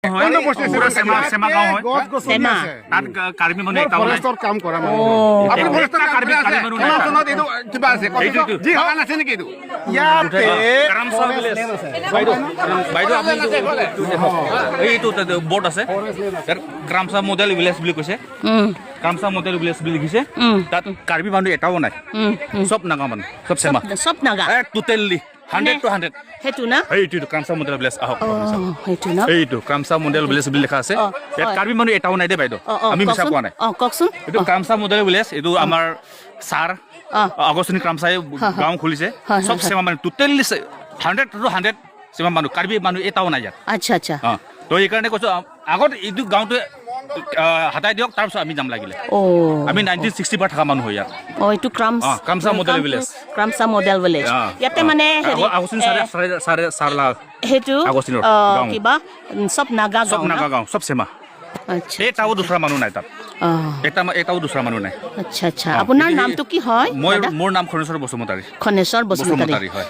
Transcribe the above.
হয়। পুৰা চেমা চেমা গাঁও হয়। গছ গছনি চেমা। আছে। তাত কাৰ্বি মানুহ এটাও নাই। ফৰেষ্টৰ কাম কৰা মানুহ। আপুনি ফৰেষ্টৰ কাম কাৰ্বি কৰি আছে? কাৰ্বি মানুহ নাই। কিমান চনত এইটো কিবা আছে? এইটো। যি বাগান আছে নেকি এইটো? ইয়াতে কাৰামচা ভিলেজ। বাইদেউ, বাইদেউ, আপুনি এইটো দেখক। এইটো তাতে বৰ্ড আছে ইয়াত, ক্ৰামচা মডেল ভিলেজ বুলি কৈছে। ক্ৰামচা মডেল ভিলেজ বুলি লিখিছে। তাত কাৰ্বি মানুহ এটাও নাই। চব নাগা মানুহ, চব চেমা। চব নাগা। Totally 100 two 100। সেইটো না? এইটো ক্ৰামচা মডেল ভিলেজ, আহক আপুনি চাওক। সেইটো ন? এইটো ক্ৰামচা মডেল ভিলেজ বুলি লিখা আছে। ইয়াত কাৰ্বি মানুহ এটাও নাই দেই বাইদেউ। অ অ আমি মিছা কওকচোন। কোৱা নাই। কওকচোন। এইটো ক্ৰামচা মডেল ভিলেজ। এইটো আমাৰ ছাৰ আগষ্টিন ক্ৰামচাই গাঁও খুলিছে। চব চেমা মানুহ, টোটেলি 100 টু 100 চেমা মানুহ। কাৰ্বি মানুহ এটাও নাই ইয়াত। আচ্ছা আচ্ছা তো এইকাৰণে কৈছোঁ, আগত এইটো গাঁৱটো হাতাই দিয়ক, তাৰপিছত আমি যাম লাগিলে। আমি 1960 পৰা থকা মানুহ হয় ইয়াত। এইটো ক্ৰামছ অ, Kramsa model village. Kramsa model village. ইয়াতে মানে হেৰি আগষ্টিন ছাৰে ছাৰে ছাৰে ছাৰ সেইটো আগষ্টিনৰ গাঁও। কিবা চব নাগা চব গাঁও না? নাগা গাঁও, চব চেমা। এটাও দুসৰা মানুহ নাই তাত। এটাও দুসৰা মানুহ নাই। আচ্ছা আচ্ছা আপোনাৰ নামটো কি হয় মই দাদা? মোৰ নাম খনেশ্বৰ বসুমতাৰী। খনেশ্বৰ বসুমতাৰী। বসুমতাৰী হয়।